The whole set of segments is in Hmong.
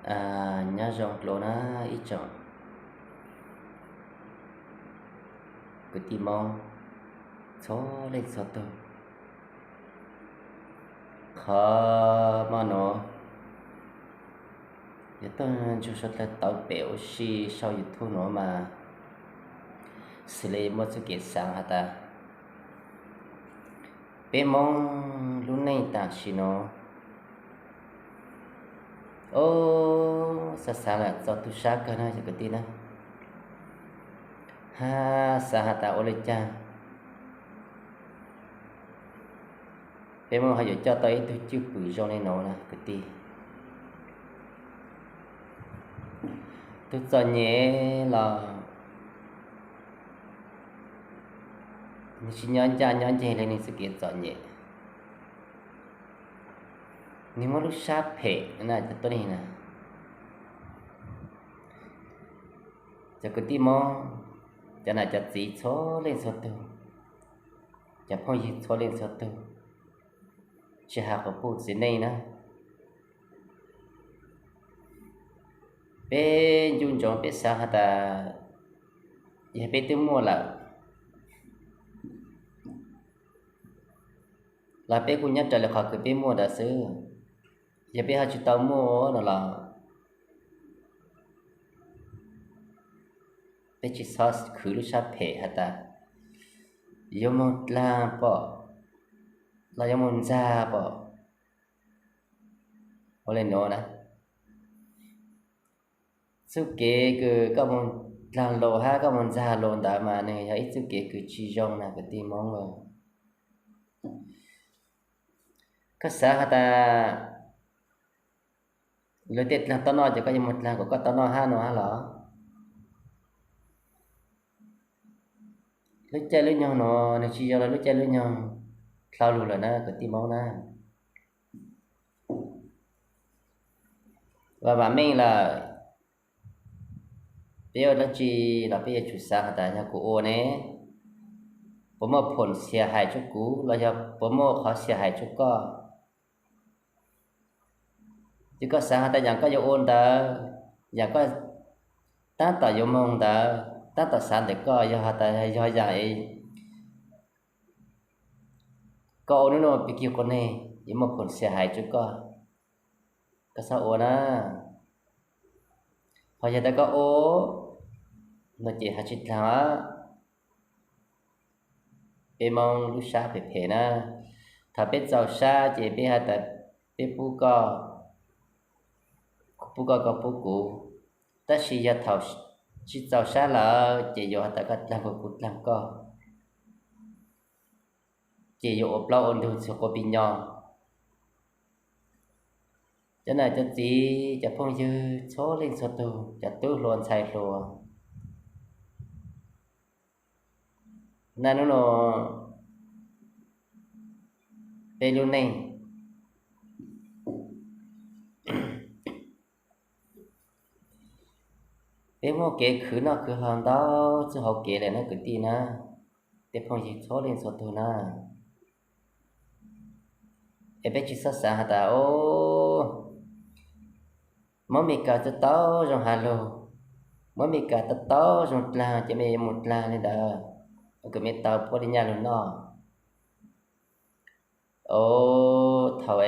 Nyob zoo dlua na ib tsoom kwv tij Hmoob txhua leej txhua tug. Qhov mo nuav yog tuaj ntsug suav dlawg tau pem ua si sau YouTube nuav mas xws li muaj txuj kev xaav has tas peb Moob lub neej tam sim nuav, o, xaav xaav lawm txaus tu sab kawg na cov kwv tij na, hab xaav has tas ua le caag peb Moob ho yuav coj tau ib tug cwj pwm zoo le nuav na kwv tij. Tug txom nyem los nwg tsis nyob ncaj nyob nceeg le nwg txuj kev txom nyem, nwg muab lub sab phem na cov tuab neeg na. Cov kwv tij Moob, cov nam cov txiv txhua leej txhua tug, cov phooj ywg txhua leej txhua tug, tsis has quas puj txiv neej na, peb nco ntsoov peb xaav has tas yog peb twb muaj lawm los peb kuj nyob raws li qhov kws peb muaj ntawd xwb. Yog peb ho tsis tau muaj no los peb tsis txhob khwv lub sab phem has tas yuav moog dlaag pom los yuav moog ntxag pom. Ua le nuav na, txuj kev kws koj moog dlaag lug hab koj moog ntxag lug ntawd mas nwg yog ib txuj kev kws tsis zoo na kwv tij Moob. Koj xaav has tas luag tej dlaag tau noj ces koj yuav moog dlaag kuas koj tau noj hab no hab los? Lub caij lub nyoog nuav nwg tsis zoo le lub caij lub nyoog dlhau lug lawm na kwv tij Moob na. Vam meej lawm, peb ua dlaab tsi los peb yuav tsum xaav has tas yog kuv ua ne, puas muaj phoom xia hais tsua kuv los yog puas muaj qhov xia hais tsua koj. Ces koj xaav has tas yaam koj yuav ua ntawd, yaam koj taab tom yuav moog ntawd, taab tom xaav ntawm koj yog has tas yog yaam koj ua nub nua pig kig quas neeg yuav muaj phoom xia hais tsua koj, koj txhob ua na. Ho yog tas koj ua no ces has tsis dlaag, peb Moob lub sab phem phem na. Thaum peb txaus sab ces peb has tas peb pub koj, kuv pub koj, koj pub kuv. Tab sis yog thaum tsis txaus sab lawm ces yuav has tas koj dlaag kuv, kuv dlaag koj, ces yuav ua plaub ua ntug txug quas pig nyo. Cov nam cov txiv cov phooj ywg txhua leej txhua tug, cov tub hluas ntxhais hluas, naj nub nua peb lub neej peb muaj kev khwv noj khwv haus ntau txuj hauv kev lawm na kwv tij na, tej phooj ywg txhua leej txhua tug na. Es peb tsis txhob xaav has tas, o, Moob Mes Kas tau tau zoo has lug, Moob Mes Kas tau tau zoo dlaag ces mej yuav moog dlaag le ntawd, kws mej tau puab le nyaj lug noj. O, thaum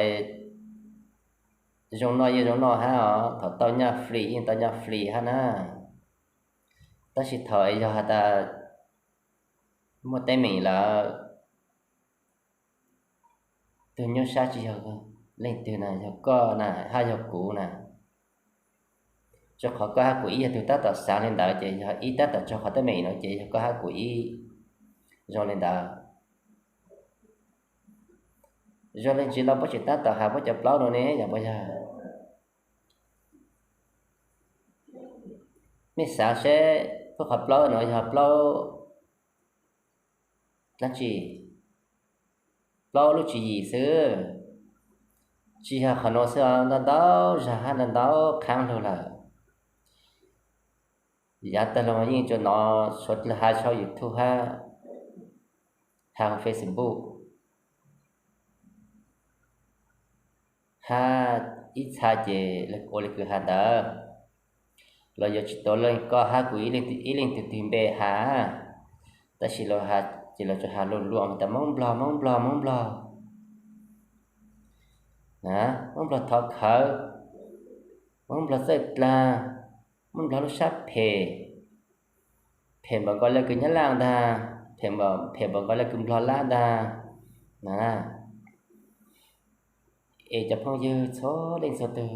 zoo noj yeej zoo noj hab os, thaum tau nyaj free yeej tau nyaj free hab na. Tab sis thaum yog has tas muaj teeb meem lawm, tug nyuaj sab tsis yog leej twg na, yog koj na hab yog kuv na. Rua qhov koj hab kuv ib yog tug tab tom xaav le ntawd ces yog ib tab tom raug qhov teeb meem nuav ces yog koj hab kuv ib zoo le ntawd. Zoo le ntsis los puab tseem tab tom has puab cov plaub nuav ne, yog puas yog? Mej xaav seb puab qhov plaub nuav yog plaub dlaab tsi? Plaub lub tswv yim xwb, tsis yog qhov nuav xwb, ntau ntau zag hab ntau ntau qhaab lug lawm. Yaav tag lug yeej tsuas nov suav dlawg has tshau YouTube hab has Facebook hab ib txha ces ua li kws has ntawd, los yuav tsis tau leej koj hab kuv ib leeg tug twg npe has, tab sis ces los tsuas has luag luag tas Moob Nplog, Moob Nplog, Moob Nplog, Moob Nplog thov khawv, Moob Nplog txawj dlaag, Moob Nplog lub sab phem, phem npaum nkaus le kws Nyab Laj ntag, phem npaum nkaus le kws Nplog Lab ntag na. Es cov phooj ywg txhua leej txhua tug,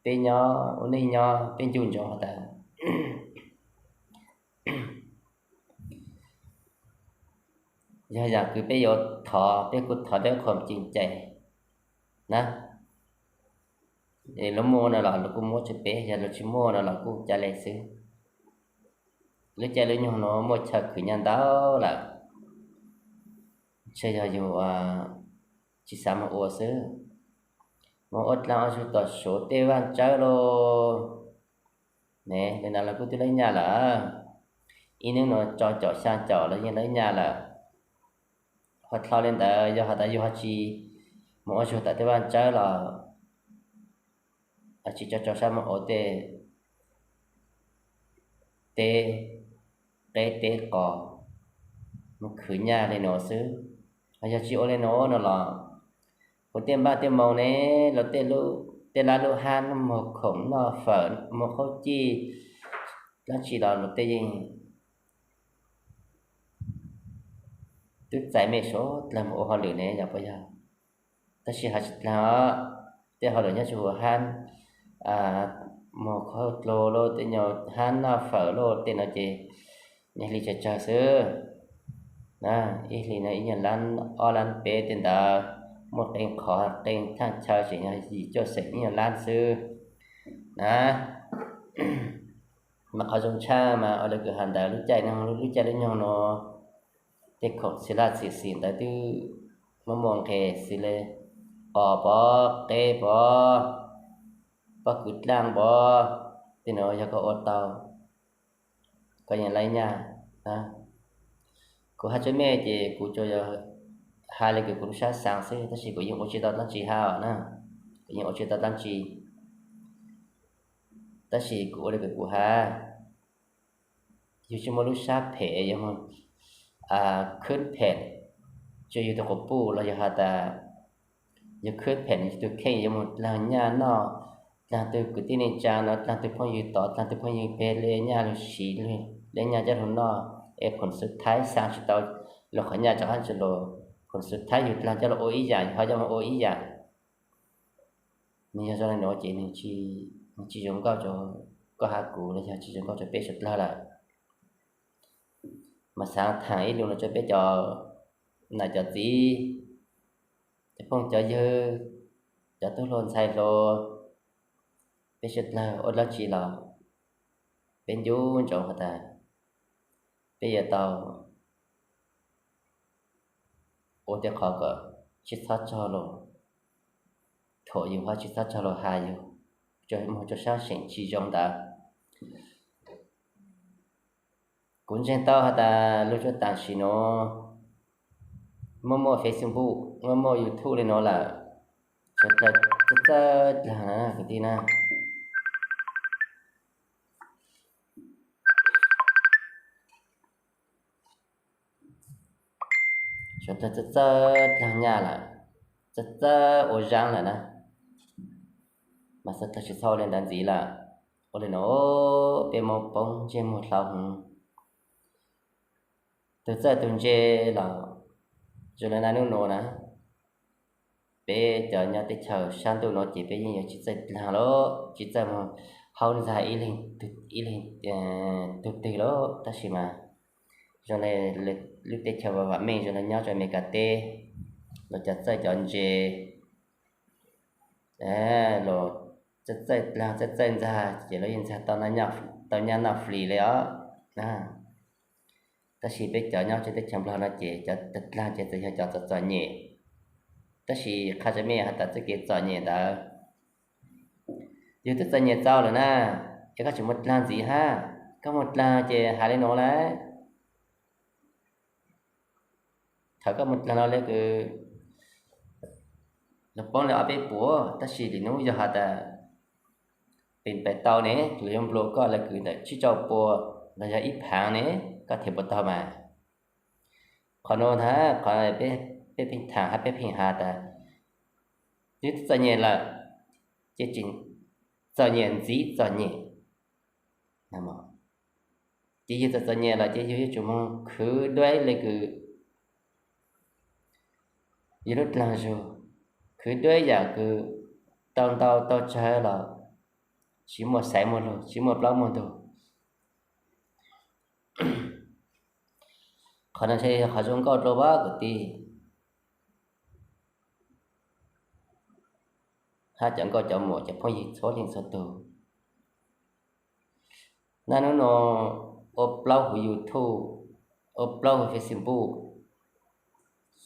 peb nyob ua neej nyob peb ncu ntsoov has tas yog yam kws peb yuav thov peb kuj thov peb qhuas ceem cai na. Lawv muaj no los lawv kuj muab tsua peb, yog lawv tsis muaj no los kuj ca le xwb. Lub caij lub nyoog nuav muaj chaw khwv nyaj ntau lawm, ntshe yog yug tsis xav moog ua xwb. Moog ua dlaag ua zug tom Suav tej vaaj tsawb lauj. Ne, le nuav los kuj twb lawb nyaj lawm. Ib hnub nuav tso caum xyaa caum los yeej lawb nyaj lawm. Ho dlhau le ntawd yog has tas yug ho tsis moog ua zug tom tej vaaj tsawb los tsis tso rau sab moog ua tej teb qeb teb qos, moog khwv nyaj le nuav xwb. Ho yog tsis ua le nuav no los kuv tej npaj tej moog ne, los tej lab lub hab, moog khoom noj fawm, moog qhaub cij, dlaab tsi los luag tej yeej twb txais mej suav dlaag moog ua hauj lwm ne, yog puas yog? Tab sis has tsis dlaag os, tej hauj lwm nyob rua huv hab, moog qhaub dluag lauj, tej nyuas hab noj fawm lauj, tej nuav ces ib hlis tsawg tsawg xwb. Ib hlis no ib nyuas lab ob lab peb tej ntawd, muaj qee qhov qee thaaj chaw tseem yog yim cuaj xeem ib nyuas lab xwb na. Mas qhov zoo tshaj mas ua le kws has ntawd lub caij no, lub caij lub nyoog no tej khoom txhia laj txhia xim ntawd twb muaj muaj nqis xws le qos pov, qeb pov, pob kws dlaaj pov, tej nuav yog koj ua tau koj yeej lawb nyaj. Kuv has tsua mej ces kuv tsuas yog has le kws kuv lub sab xaav xwb, tab sis kuv yeej ua tsis tau dlaab tsi hab os na. Kuv yeej ua tsis tau dlaab tsi, tab sis kuv ua le kws kuv has. Yug tsis muaj lub sab phem yuav moog khwb phem tsua yug tug quas puj los yog has tas yug khwb phem yug tug kheej yuav moog dlaag nyaj noj, dlaag tug kwv tij neej tsaa no, dlaag tug phooj ywg tod, dlaag tug phooj ywg peg le nyaj lug siv, le nyaj coj lug noj, es phoom xub thaib xaa tsis tau lug qhov nyaj rov qab tsua lug, phoom xub thaib yug dlaag coj lug ua ib yaam, yug ho coj moog ua ib yaam. Nwg yog zoo le nuav ces nwg tsis zoo nkauj rua koj hab kuv los yog tsis zoo nkauj rua peb suav dlawg lawm. Mas xaav thaam ib lus no rua peb cov nam cov txiv, cov phooj cov ywg, cov tub hluas ntxhais hluas, peb suav dlawg ua dlaab tsi los peb ncu ntsoov has tas peb yuav tau ua tej qhov kom tsis txhob raug luag thuam yug hab tsis txhob raug luag has yug, moog rua sab seem tsis zoo ntawd. Kuv ntseeg tau has tas lug rua taam sim nuav muaj muaj Facebook, muaj muaj YouTube le nuav lawm, suav dlawg txawj txawj dlaag na kwv tij na. Suav dlawg txawj txawj dlaag nyaj lawm, txawj txawj ua zaab lawm na. Mas suav dlawg tsis txhob ua le ntawd ntxiv lawm. Ua le nuav peb muab poob ntsej muag dlhau heev. Tug txawj tug ntse los zoo le naj nub nuav na, peb cov nyob teb chaws sab ntuj nuav ces peb yeej yuav tsis txawj dlaag lawm, tsis txawj moog haub ntxag ib leeg, ib leeg tug twg lawm. Tab sis mas zoo le lub teb chaws vam meej zoo le nyob rua Amelikas teb, los cov txawj cov ntse, los txawj txawj dlaag txawj txawj ntxag ces lawv yeej ntxag tau nyaj noj flis le os. Tab sis peb cov nyob rua teb chaws Nplog no ces cov dlaag ces txawm yog cov txom txom nyem. Tab sis qha rua mej has tas txuj kev txom nyem ntawd yug twb txom nyem txaus lawm na, es koj tseem muaj dlaag ntxiv hab, koj muaj dlaag ces has le nuav lawm. Thaum koj muaj dlaag no le kws Luag poob li ob peb puas, tab sis lwm hnub yog has tas pes pais tau ne, luag yuav nplua koj lawv kws ntawm tsib rau pua los yog ib phaav ne, koj them puas tau mas? Qhov nuav na, qhov peb pheej tham hab peb pheej has tas, yog twb txom nyem lawm ces tseem txom nyem ntxiv txom nyem. Ces yog txom txom nyem lawm ces yog yuav tsum moog khwv duab le kws yog lub dlaag zug, khwv duab yaam kws tau ntau tau tsawg los tsis muaj xaiv muaj lug, tsis muaj plaub muaj ntug. Qhov no ntshe yog qhov zoo nkauj dlua pab kwv tij hab cov nkauj cov muam cov phooj ywg txhua leej txhua tug. Naj nub nua ua plaub huv YouTube, ua plaub huv Facebook,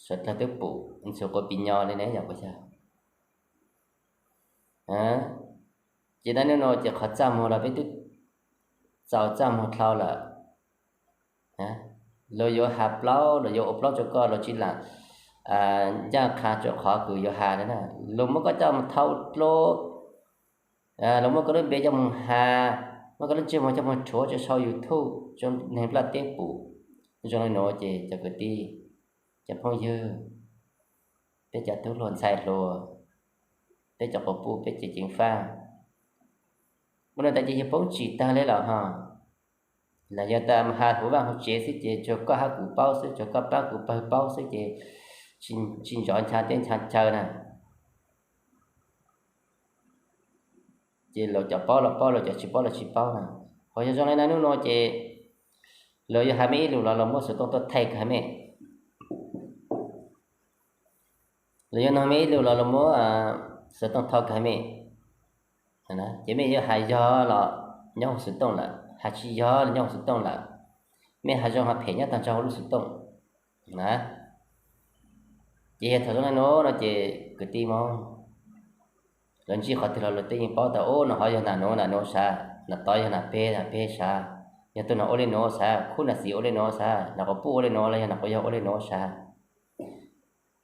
sawv dlawg twb pum ntxhua quas pis nyo le ne yog puas yog? Ces naj nub nua ces qhov txaj muag los peb twb txaus txaj muag dlhau lawm. Luag yuav has plaub, luag yuav ua plaub rua koj, luag tsis laam ncaaj qha rua qhov kws yuav has le na. Luag muab koj coj moog thauj dlua, luag muab koj lub npe coj moog has, muab koj lub ntsej muag coj moog rhuav rua sau YouTube rua neeg nplaj teb pum. Zoo le nuav ces cov kwv tij, cov phooj ywg, peb cov tub hluas ntxhais hluas, peb cov quas puj, peb cov ceev faj, ua le ntawd ces yog poob tsim tag le lawm hos. Los yog tas has huv vaaj huv tsev xwb ces tsuas koj hab kuv paub xwb, tsuas koj paab kuv pawg paub xwb ces tsis ntsov ncha teb ncha chaw na. Ces luag cov paub los paub, luag cov tsis paub los tsis paub na. Ho yog zoo le naj nub nua ces luag yuav has mej ib lus los luag muab xov tooj tuaj thaij kag mej. Luag yuav noog mej ib lus los luag muab xov tooj thau kag mej. Ces mej yuav has yog los nyob huv xov tooj lawm, has tsis yog los nyob huv xov tooj lawm. Mej has zoo has phem nyob taag nrho huv lub xov tooj na. Ces yog thaum zoo le nuav no ces kwv tij Moob, luag ntsib qhov twg los luag twb yeej paub tas, ub, nov qhov yog nam nuav nam nuav sav, nam tod yog nam peg nam peg sav, yog tug nam ua le nuav sav, khub nam txiv ua le nuav sav, nam quas puj ua le nuav los yog nam quas yawg ua le nuav sav,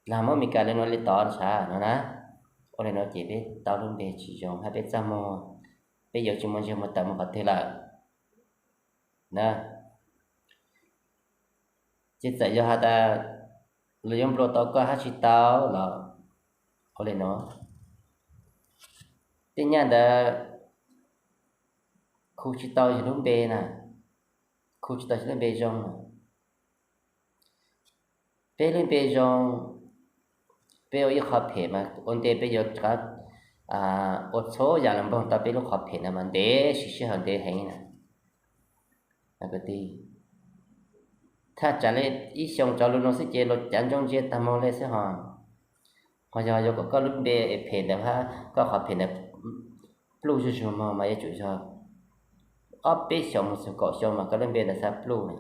los muab Meskas le nuav le tod sav no na. Ua le nuav ces peb tau lub npe tsis zoo hab peb txaj muag, peb yuav tsis muaj ntsej muag tawm mus qhov twg lawm na. Ces txawm yog has tas luag yuav nplua tau koj hab tsis tau los ua le nuav, tej nyaj ntawd khu tsis tau yog lub npe na, khu tsis tau yog lub npe zoo na. Peb lub npe zoo, peb ua ib qho phem mas ua ntej peb yuav rov qab ua txhua yaam los npoog tau peb lub qhov phem no mas ntev siv sij hawm ntev heev na. Thaj tsam le ib xyoo rov lug no xwb ces luag cav ntsoov ntsia taag moog le xwb hos. Ho yog yuav kom koj lub npe es phem ntawd hab koj qhov phem ntawd pluj zuj zug moog mas yuav tsum yog ob peb xyoos moog txug kaum xyoo mas koj lub npe ntawd xav pluj na.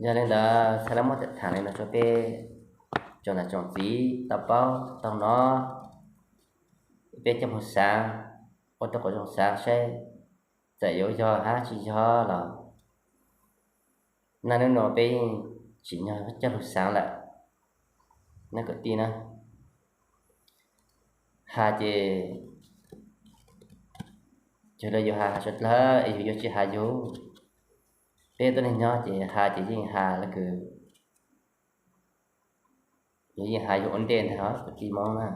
Yog le ntawd txhad le muab tham le no rua peb tsoom nam tsoom txiv tau paub tau nov, peb coj moog xaav, ua tau quas zoo xaav saib txawm yuav yog hab tsis yog los naj nub nua peb yeej tsim nyog coj lug xaav lawm na kwv tij na. Has ces yog le yug has has suav dlawg es yug yuav tsis has yug. Peb tuab neeg nyob ces has ces yeej has le kws yug yeej has yug ua ntej ntag kwv tij Moob na.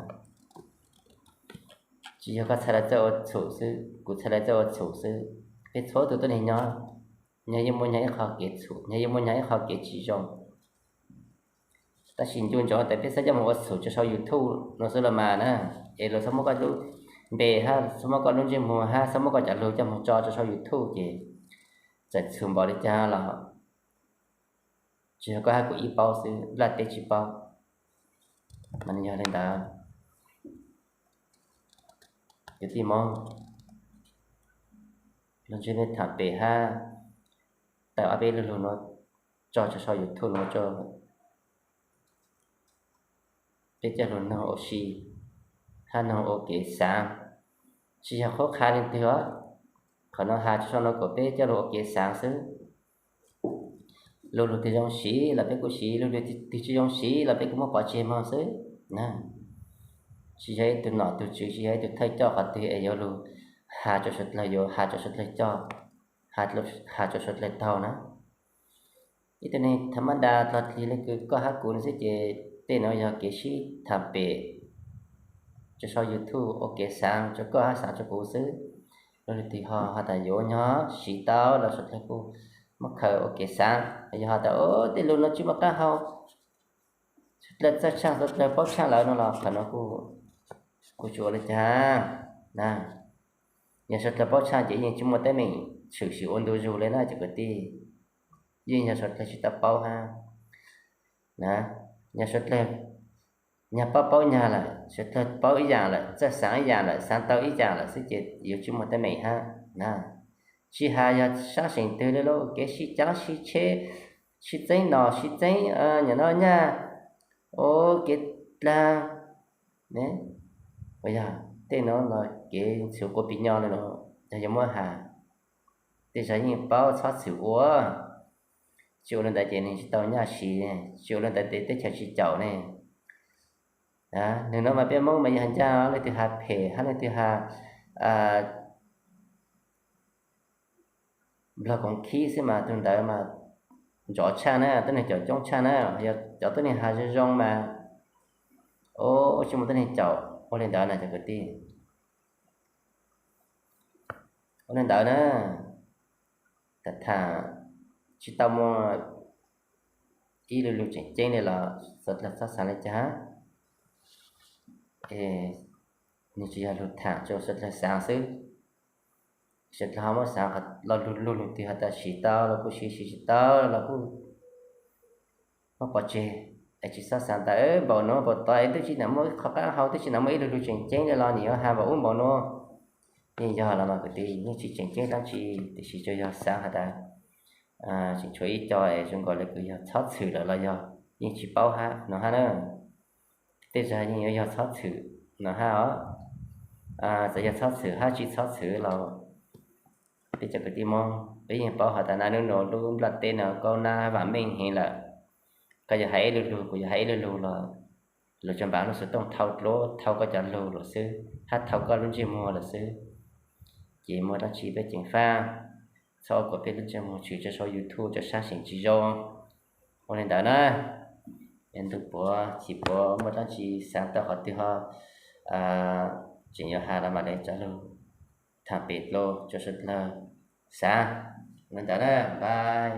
Tsis yog koj txhad le txawj ua txhum xwb, kuv txhad le txawj ua txhum xwb. Peb txhua tug tuab neeg nyob, nyag yeej muaj nyag ib qho kev txhum, nyag yeej muaj nyag ib qho kev tsis zoo. Tab sis ncu ntsoov tas peb xaav coj moog ua txhum rua sau YouTube no xwb los mas na, es luag xaav muab koj lub npe hab xaav muab koj lub ntsej muag hab xaav muab koj cov lug coj moog tso rua sau YouTube ces txawm txhum npaum le caag los tsis yog koj hab kuv ib paub xwb, nplaj teb tsis paub. Mas yog le ntawd, kwv tij Moob, luag ntsib mej tham pem hab tawm ob peb lug lug nuav tso rua sau YouTube nuav rua peb coj lug noog ua si hab noog ua kev xaav, tsis yog qhuab qha leej twg os. Qhov nuav has rua sau nuav kom peb coj lug ua kev xaav xwb. Lug lug twg zoo siv los peb kuj siv, lug lug twg tsis zoo siv los peb kuj muab pov tseg mog xwb na. Tsis yog ib tug nom tug tswv, tsis yog ib tug thawj coj qhov twg es yuav lug has rua suav dlawg, yuav has rua suav dlawg coj, has rua suav dlawg taug na. Ib tug neeg tha mab da tog dlig le kws koj hab kuv no xwb ces tej nuav yog kev sib tham pem rua sau YouTube ua kev xaav rua koj hab xaav rua kuv xwb. Lug lug twg ho has tas yuav nyob siv tau los suav dlawg kuj muab khaws ua kev xaav. Yog has tas tej lug nuav tsis muaj qaab hau, suav dlawg txawj tshaaj, suav dlawg paub tshaaj lawm no los qhov nuav kuj tsis ua le caag na. Yog suav dlawg paub tshaaj ces yeej tsis muaj teeb meem tshwm sim ua ntu zug le na cov kwv tij. Yeej yog suav dlawg tsis tau paub hab na. Yog suav dlawg nyag paub paub nyag lawm, suav dlawg paub ib yaam lawm, txawj xaav ib yaam lawm, xaav tau ib yaam lawm xwb ces yuav tsis muaj teeb meem hab na. Tsis has yog saab seem twg le lauj, kev sib caav sib tsheb, sib txeeb nom sib txeeb, nyam no nyaj, ua kev dlaag, yog tej nuav los kev txhwm quas pis nyo le nuav, yog yuav muab has, tej zag yeej paub txhob txhwm ua. Tsis ua le ntawd ces neeg tsis tau nyaj siv, tsis ua le ntawd ces teb chaws tsis caum ne. Nwg nuav mas peb Moob mas yog ncaj, leej twg has phem hab leej twg has nplog koov khib xwb mas tug ntawd mas ntsov tshaj na, tuab neeg caum coob tshaj na. Yog cov tuab neeg has zoo zoo mas, o, tsis muaj tuab neeg caum ua le ntawd na cov kwv tij. Ua le ntawd na, thaam tsis tau muaj ib lu lug tseem ceeb le los suav dlawg txhob xaav le caag, nwg tsis yog lug thaam rua suav dlawg xaav xwb. Suav dlawg ho muab xaav lo lug, lu lug twg has tas siv tau los kuj siv, siv tsis tau los kuj muab pov tseg, es tsis txhob xaav tas npaum nuav npaum tod es twb tsis nam muaj ib qho qaab hau, twb tsis nam muaj ib lu lug tseem ceeb le los nwg yuav has npaum ub npaum nuav. Yeej yog los mas kwv tij, yeej tsis tseem ceeb dlaab tsi, tiam sis tsuas yog xaav has tas tseem tshuav ib co es zoo nkaus le kws yog txhob txhwm lawm los yog yeej tsis paub hab no hab na. Tej zag yeej yuav yog txhob txhwm no hab os. Txawm yog txhob txhwm hab tsis txhob txhwm los peb cov kwv tij Moob peb yeej paub has tas naj nub nuav lub nplaj teb no kaub nab vaam meej heev lawm. Koj yuav has ib lu lug, kuv yuav has ib lu lug los luas tsuas npaam lub xov tooj thau dluab thau koj cov lug lawm xwb hab thau koj lub ntsej muag lawm xwb. Ces muaj dlaab tsi peb ceev faj, txhob ua kom peb lub ntsej muag tshwm rua sau YouTube rua saab seem tsis zoo. Ua le ntawd na, ntuj puav chim puav muaj dlaab tsi xaav tau qhov twg ho tseem yuav has los mam le coj lug thaam pem dlua rua suav dlawg xaav. Ua le ntawd na, bye.